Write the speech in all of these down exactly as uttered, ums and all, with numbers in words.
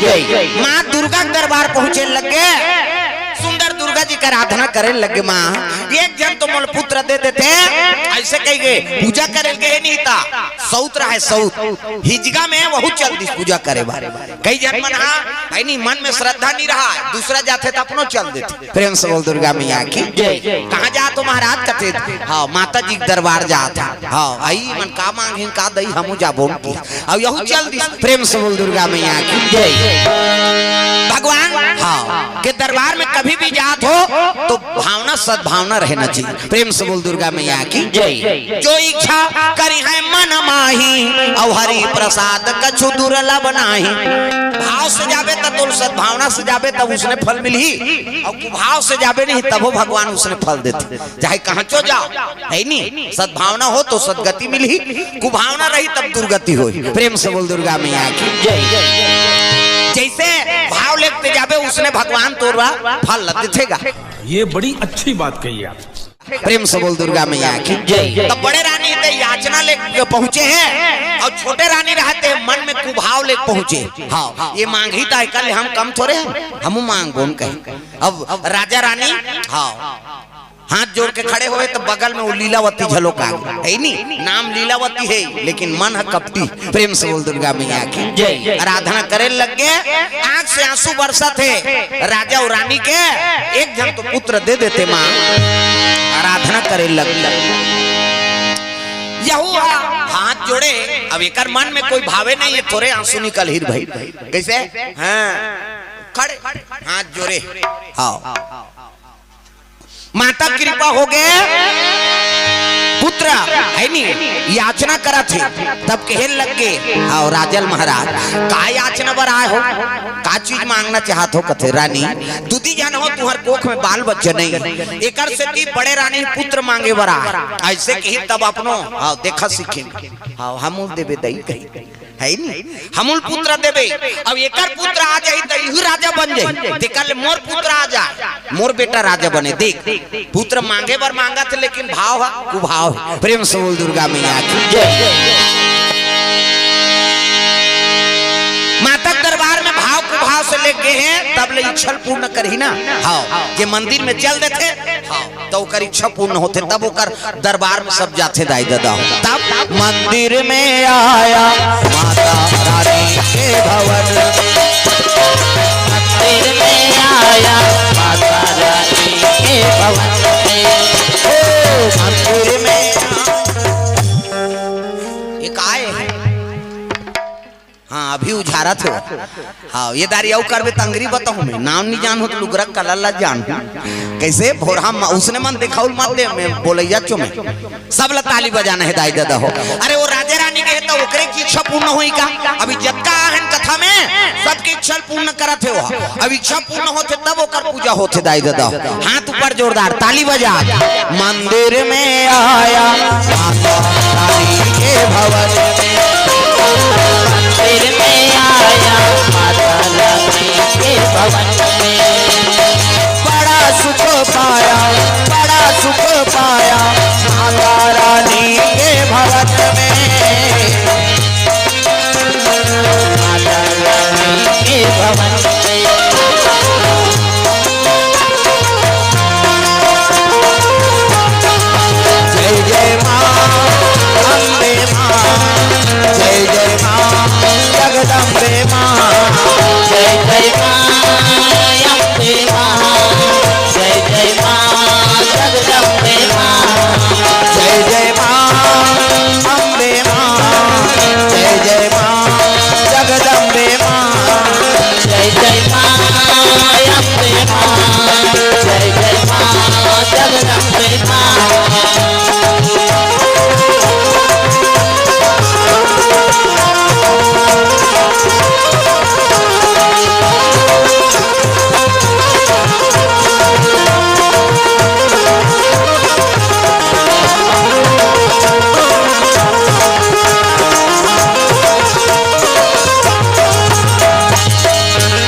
माँ दुर्गा के दरबार पहुँचे लगे। सुंदर दुर्गा जी के आराधना करे लगे। माँ, एक झन तो मोला पुत्र दे देते, ऐसे कहि के पूजा करे के नहीं था। सौत रहा है, सौत हिजगा में वहू चल दिस पूजा करे बर। कई झन मन हा है नहीं, मन में श्रद्धा नहीं रहा, दूसरा जाथे त अपनो चल देथे। प्रेम से बोल दुर्गा मैया की जय। कहाँ जात हो महाराज? कथे, हाँ, माता जी के दरबार जात हा। हाँ, आई मन का मांगही, का दई, हमू जाबो की। अब यहू चल दिस। प्रेम से बोल दुर्गा मैया की जय। भगवान, हाँ, के दरबार में कभी भी जात हो तो भावना, सद्भावना रहना चाहिए। प्रेम से बोल दुर्गा मैया की जय। जो इच्छा करिहैं मन माही, अउ हरि प्रसाद कछु दुर्लभ नाही। भाव से जाबे त तोल, सद्भावना से जाबे तब उसने फल मिलही, अउ कुभाव से जाबे नहीं तभो भगवान उसने फल देथे। चाहे कहाँ चो जाओ, है नी, सद्भावना हो तो सद्गति मिलही, कुभावना रही तब दुर्गति होही। प्रेम से बोल दुर्गा मैया की जय। जैसे भाव लेके जाबे उसने भगवान तोर बर फल देथे गा। ये बड़ी अच्छी बात कही आप। प्रेम से बोल दुर्गा मैया की जय। तब बड़े रानी ते याचना ले पहुँचे हैं अउ छोटे रानी रहते मन में कुभाव ले पहुँचे। हाँ, ये मांगही त एकर ले हम कम थोरे हैं, हमू मांगबो न कहे। अब राजा रानी, हाँ, हाथ जोड़ के खड़े होवे त बगल में वो लीलावती झलोक आ गे, है नी? नाम लीलावती है लेकिन मन ह कपटी। प्रेम से बोल दुर्गा मैया की जय। आराधना करे लग गे, आंख से आंसू बरसत हे। राजा अउ रानी के एक झन तो पुत्र दे देते माँ, आराधना करे लग गे। यहू हा-, हाथ जोड़े, अब एकर मन में कोई भावे नहीं है, थोरे आंसू निकलही भाई। कैसे? हाँ, खड़े, हाथ जोड़े, हाँ। माता कृपा हो गे, पुत्र है नी, याचना करत हे। तब कहे लग गे, "आओ राजल महाराज, का याचना बर आए हो, का चीज मांगना चाहत हो?" कथे, "रानी, दुदी झन हो, तुहर कोख में बाल बच्चा नहीं, एकर सेती बड़े रानी पुत्र मांगे बर आए।" ऐसे कही तब अपनो, आओ, देखा सीखे, आओ, हमू ल देबे दई कही, है नी? हमू ल पुत्र देबे। अब एकर पुत्र आ जाही त इहू राजा बन जाही। तेकर ले मोर पुत्र आ जाए, मोर बेटा राजा बने। देख, पुत्र मांगे बर मांगत हे, लेकिन भाव हा कुभाव हे। प्रेम से बोल दुर्गा मैया की जय। माता के दरबार में भाव कुभाव से लेके गे हे, तब ले इच्छा ल पूर्ण करही ना। हाँ, जे मंदिर में चल देथे, हाँ, त ओकर इच्छा पूर्ण होथे, तब ओकर दरबार में सब जाथे दाई ददा हो। तब मंदिर में आया माता रानी के भवन में। मंदिर में आया माता रानी के भवन में। ओ मंदिर में आ-, ये काय हे? हाँ, अभी उझारत हो। हाँ, ये दारी अउ करबे त अंगरी बताहूँ मैं। नाम नहीं जान हो त लुगरा कलर ला जान। कैसे? भोरहा म-, उसने मन देखाउल मत दे, मैं बोलैया चो मैं। सब ला ताली बजाना हे दाई ददा हो। अरे वो राजा रानी के हे त ओकरे की इच्छा पूर्ण होई का? अभी जतका आहन कथा में सबके इच्छा पूर्ण करत हे वो। अब इच्छा पूर्ण होथे तब ओकर पूजा होथे दाई ददा हो। हाथ ऊपर जोरदार ताली बजा। मंदिर में आया माता रानी के भवन में। मंदिर में आया माता रानी के भवन में। बड़ा सुख पाया, बड़ा सुख पाया माता रानी के भवन में। माता रानी के भवन में। जय जय माँ अम्बे माँ, जय जय माँ जगदम्बे माँ। जय जय माँ अम्बे माँ, जय जय माँ जगदम्बे माँ। जय जय माँ अम्बे माँ, जय जय माँ जगदम्बे माँ। जय जय माँ अम्बे माँ, जय जय माँ जगदम्बे माँ।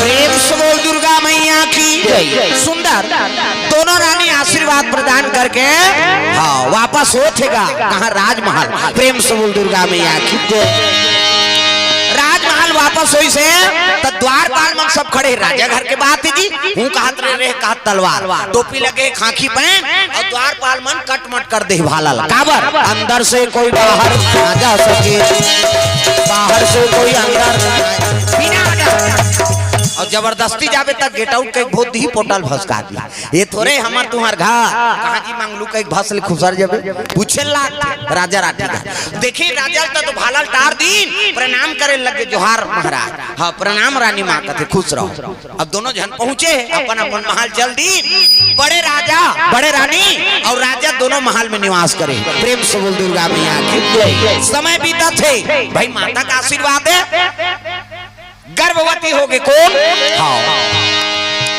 प्रेम से बोल दुर्गा मैया की जय। सुंदर दोनों रानी आशीर्वाद प्रदान करके, हाँ, वापस होथे गा कहाँ? राजमहल। प्रेम से बोल दुर्गा मैया की जय। राजमहल वापस होइस हे त द्वारपाल सब खड़े, राजा घर के बात हे जी। हूँ कहत रहे, रे कहत तलवार, टोपी लगे, खांखी पहन, अउ द्वारपाल मन कटमट कर दे भाला ला। काबर? अंदर से कोई बाहर ना जा सके, बाहर से कोई अंदर ना, बिना order। अउ जबरदस्ती जाबे त get out के भोत ही पोटल भसका दी। ये थोरे हमर तुम्हर घर, कहाँ जी मंगलू के एक भस ले खुसर जाबे, पूछे लाग राजा राठी का। देखिन राजा ल त तो भाला ल टार दीन, प्रणाम करे लगे, जोहार महाराज। हाँ, प्रणाम रानी माँ, कथे खुश रहो। अब दोनों झन पहुंचे, अपन अपन महल चल दीन। बड़े राजा, बड़े रानी अउ राजा दोनों महल में निवास करे। प्रेम से बोल दुर्गा मैया की जय। समय बीतत हे, भाई माता का आशीर्वाद हे। गर्भवती होगे कोन? हाँ।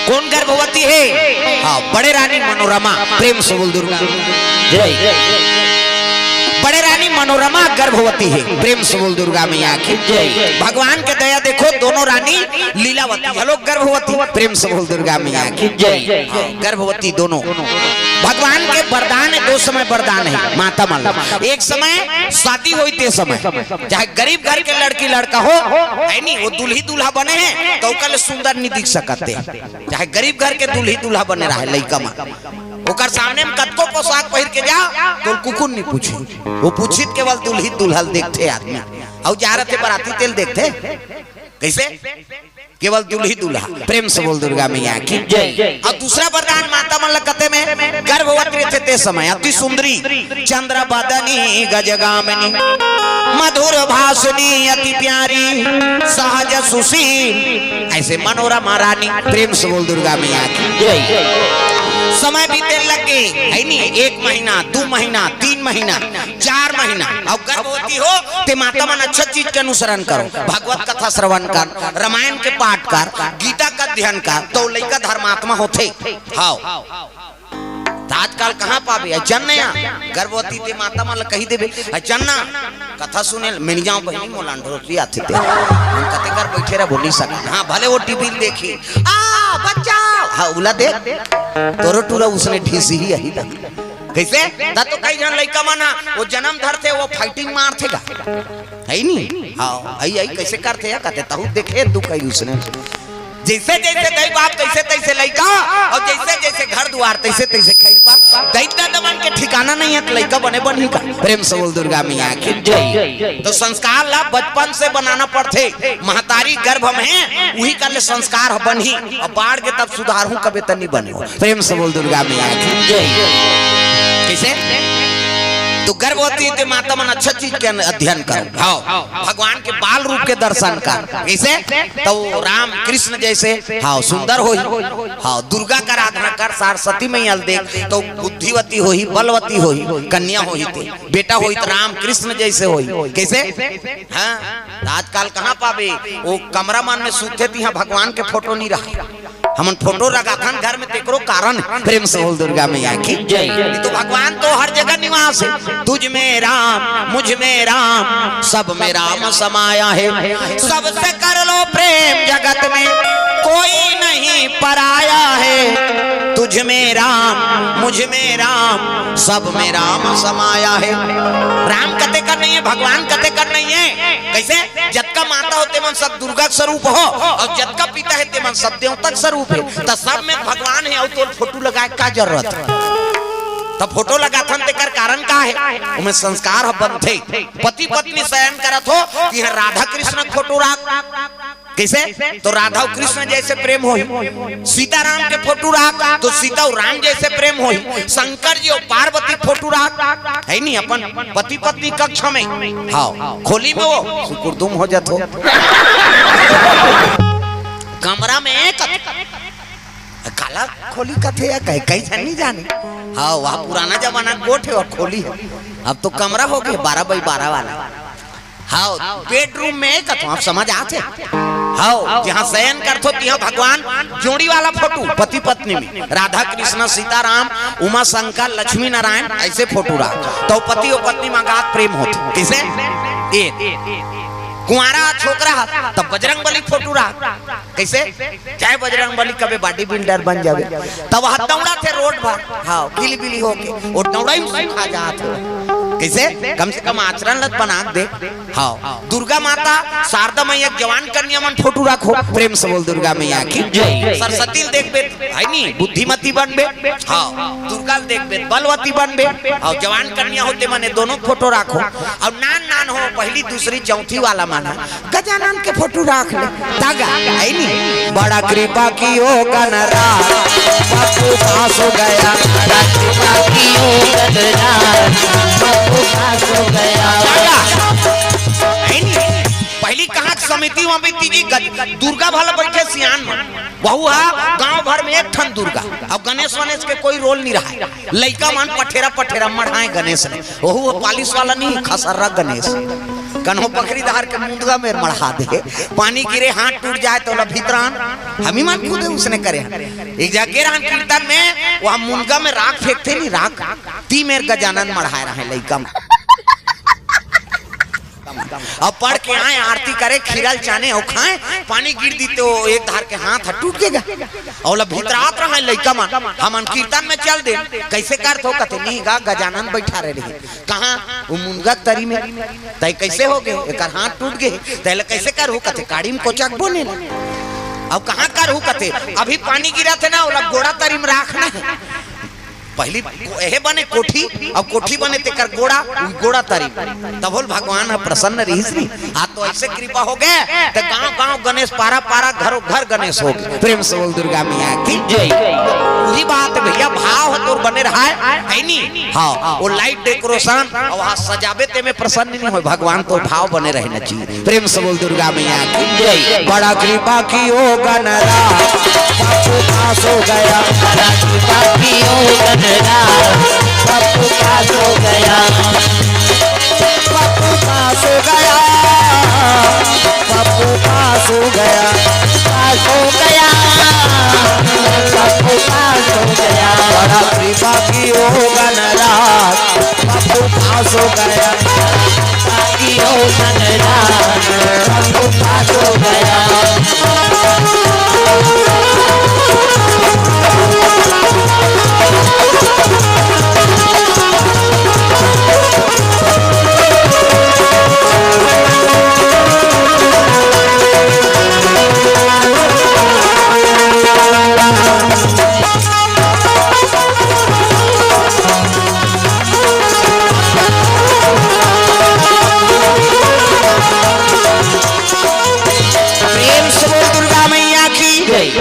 कोन गर्भवती हे? हाँ, बड़े रानी मनोरमा। प्रेम से बोल दुर्गा जय। बड़े रानी मनोरमा गर्भवती हे। प्रेम से बोल दुर्गा मैया की जय। भगवान के दया देखो, दोनों रानी लीलावती, हेलो गर्भवती। प्रेम से बोल दुर्गा मैया की जय। हाँ, गर्भवती दोनों। भगवान के वरदान हे, दो समय वरदान हे माता मन ला। एक समय शादी होई ते समय, चाहे गरीब घर के लड़की लड़का हो, हे नी, वो दुल्ही दूल्हा बने हे, त ओकर ले सुंदर नी दिख सकत हे। चाहे गरीब घर के दुल्ही दूल्हा बने रहे लइका मन, ओकर सामने में कतको पोशाक पहिर के जा, त कुकुर नी पूछे। वो पूछित केवल दुल्ही दूल्हा ल देखथे आदमी। अउ जा रथे बराती तेल देखथे, कइसे? केवल दुल्ही दूल्हा। प्रेम से बोल दुर्गा मैया की जय। अउ दूसरा वरदान माता मन ल कथे में, गर्भवती रथे ते समय अति सुंदरी, चंद्र बदनी गजगामिनी, मधुर भाषिणी अति प्यारी, सहज सुशील, अइसे मनोरमा रानी। प्रेम से बोल दुर्गा मैया की जय। समय बीते लगे, हे नी, एक महीना, दू महीना, तीन महीना, चार महीना, अउ गर्भवती हो ते माता मन अच्छा चीज के अनुसरण करो, भगवत कथा श्रवण कर, रामायण के पाठ कर, गीता का अध्ययन कर, त लइका धर्मात्मा होथे। हाँ, त आजकल कहाँ पाबे? अ चन्ना, गर्भवती ते माता मन ल कहि देबे, अ चन्ना, कथा सुने ल मिल जाओ बहिनी, मोला अंडरोसी आथे ते। हम कते कर बैठे रह बोली सका। हाँ, भले वो टीवी ल देखी, आ बच्चा, हाँ, उला देख, तोरो टूरा उसने ढीसी ही अही दा। कइसे? त तो कई झन लइका मन ह, वो जनम धरथे, वो फाइटिंग मारथे गा। हे नी? हाँ, अई, अई, कइसे करथे या? कथे, तहू देखे, तू कही उसने। जइसे जइसे दई बाप, तइसे तइसे लइका, अउ जइसे जइसे घर दुआर, तइसे तइसे खइरपा। दई ददा मन के ठिकाना नइ हे, त लइका बने बनही का? प्रेम से बोल दुर्गा मैया की जय। त संस्कार ला बचपन से बनाना पड़थे। महतारी गर्भ में हे, उही कर ले संस्कार ह बनही। अउ बाढ़ के तब सुधारहूँ कबे त नी बने। प्रेम से बोल दुर्गा मैया की जय। कइसे? त गर्भवती ते माता मन अच्छा चीज के अध्ययन करो। हाँ, भगवान के बाल रूप के दर्शन कर। कइसे? त राम कृष्ण जइसे, हाँ, सुंदर होही। हाँ, दुर्गा का आराधना कर, सरस्वती मैया ल देख, त बुद्धिवती होही, बलवती होही, कन्या होही ते। बेटा होही त राम कृष्ण जइसे होही। कइसे? हाँ, त आजकल कहाँ पाबे? वो कमरा मन में सुते तिहाँ भगवान के फोटो नी रहे। हमन फोटो लगाथन घर में, तेकरो कारण हे। प्रेम से बोल दुर्गा मैया की जय। ये तो भगवान तो हर जगह निवास हे। तुझ में राम, मुझ में राम, सब में राम समाया है। सबसे कर लो प्रेम जगत में, कोई नहीं पराया है। तुझ में राम, मुझ में राम, सब में राम समाया है। राम कते कर नइ हे, भगवान कते कर नइ हे। कइसे? जतका माता हो, तेमन सब दुर्गा स्वरूप हो, अउ जतका पिता हे, तेमन सब देवता स्वरूप हे। त सब में भगवान हे, अउ तोर फोटो लगाए का जरूरत हे? त फोटो लगाथन, तेकर कारण का हे? ओमे संस्कार ह बनथे। पति पत्नी शयन करत हो, तिहाँ राधा कृष्ण के फोटो राख। कइसे? त राधा अउ कृष्ण जइसे प्रेम होही। सीताराम के फोटो राख, त सीता अउ राम जइसे प्रेम होही। शंकर जी अउ पार्वती के फोटो राख, हे नी, अपन पति पत्नी कक्ष में। हाँ, खोली में वो सुकुरदुम हो जात हो। कमरा में एक, काला खोली कथे या कहे, कई झन नी जाने। हाँ, वह पुराना जमाना के गोठ हे, वह खोली हे। अब तो कमरा होगे बारह by बारह वाला। हाँ, बेडरूम में कथों, आप समझ आथे? हाँ, जिहाँ शयन करथो, तिहाँ भगवान जोड़ी वाला फोटो, पति पत्नी में, राधा कृष्ण, सीताराम, उमा शंकर, लक्ष्मी नारायण, अइसे फोटो राख। त पति अउ पत्नी में अगाध प्रेम होथे। कइसे? ए, कुंवारा छोकरा ह, त बजरंग बली फोटो राख। कइसे? जय बजरंग बली कबे body builder बन जाबे। त वह दौड़ाथे रोड भर। हाँ, किलबिली होके। वो दौड़ई में सुखा जात हो। कइसे? कम से कम आचरण ल बना दे। हाँ, दुर्गा माता, शारदा मैया, जवान कन्या मन फोटो राखो, प्रेम से बोल दुर्गा मैया की। जय। सरस्वती ल देखबे, है नी, बुद्धिमती बनबे। हाँ, दुर्गा ल देखबे, बलवती बनबे। हाँ, जवान कन्या होते मने दोनों फोटो राखो। अउ नान नान हो, पहली, दूसरी, चौथी वाला मन ह गजानन के फोटो राख ले। तागा, है नी? बड़ा कृपा कियो गणराज, पप्पू पास हो गया। बड़ा कृपा कियो गणराज, पप्पू पास हो गया। तागा, है नी? पहली कहाँ के समिति वहाँ पे तीजी गज-, दुर्गा भला बैठे सियान मन। वहू हा गांव भर में एक ठन दुर्गा। अब गणेश वणेश के कोई रोल नहीं रहा। लइका मन पठेरा पठेरा मढ़ाए गणेश ल। ओहू ह पालिश वाला नहीं, खसर्रा गणेश। कन्हो पखरी धार के मुंदगा मेर मढ़ा दे। पानी गिरे, हाथ टूट जाए त ओला भीतरान। हमी मन खुदे उसने करे हन। एक जगह गे रहन कीर्तन में, वहाँ मुंदगा में राख फेंकथे नहीं, राख। ती मेर गजानन मढ़ाए रहे लइका मन। अब पढ़ के आए, आरती करे, खीरा ल चाने अउ खाए, पानी गिर दी त एक धार के हाथ ह टूट गे गा। अउ ओला भीतरात रहे लइका मन, हमन कीर्तन में चल दे, कइसे करथो कथे, नहीं गा, गजानन बैठा रहे। कहाँ? वो मुनगा तरी में। तय कइसे हो गे? एकर हाथ टूट गे। तय ले कइसे करहू कथे, काड़ी में कोचकबो नहीं ना। अब कहाँ करहू कथे, अभी पानी गिरत हे ना, ओला गोड़ा तरी में राखना हे। पहली को-, एहे बने कोठी, अब कोठी बने तेकर गोड़ा, उ गोड़ा तरी। तब बोल भगवान ह प्रसन्न रहिस नी। आ तो ऐसे कृपा हो गे, ते गांव गांव गणेश, पारा पारा घरो घर गणेश हो गे। प्रेम से बोल दुर्गा मैया की जय। वही बात है भैया, भाव ह तोर बने रहा है, है नी? हाँ, वो लाइट डेकोरेशन अउ वहाँ सजाबे ते में प्रसन्न नहीं हो, भगवान तो भाव बने रहना चाहिए। प्रेम से बोल दुर्गा मैया की जय। बड़ा कृपा कियो गणराज, पप्पू पास हो गया। बड़ा कृपा कियो गणराज, पप्पू पास हो गया। पप्पू पास हो गया, पप्पू पास हो गया। पास हो गया, पप्पू पास हो गया। बड़ा कृपा कियो गणराज, पप्पू पास हो गया। कृपा कियो गणराज,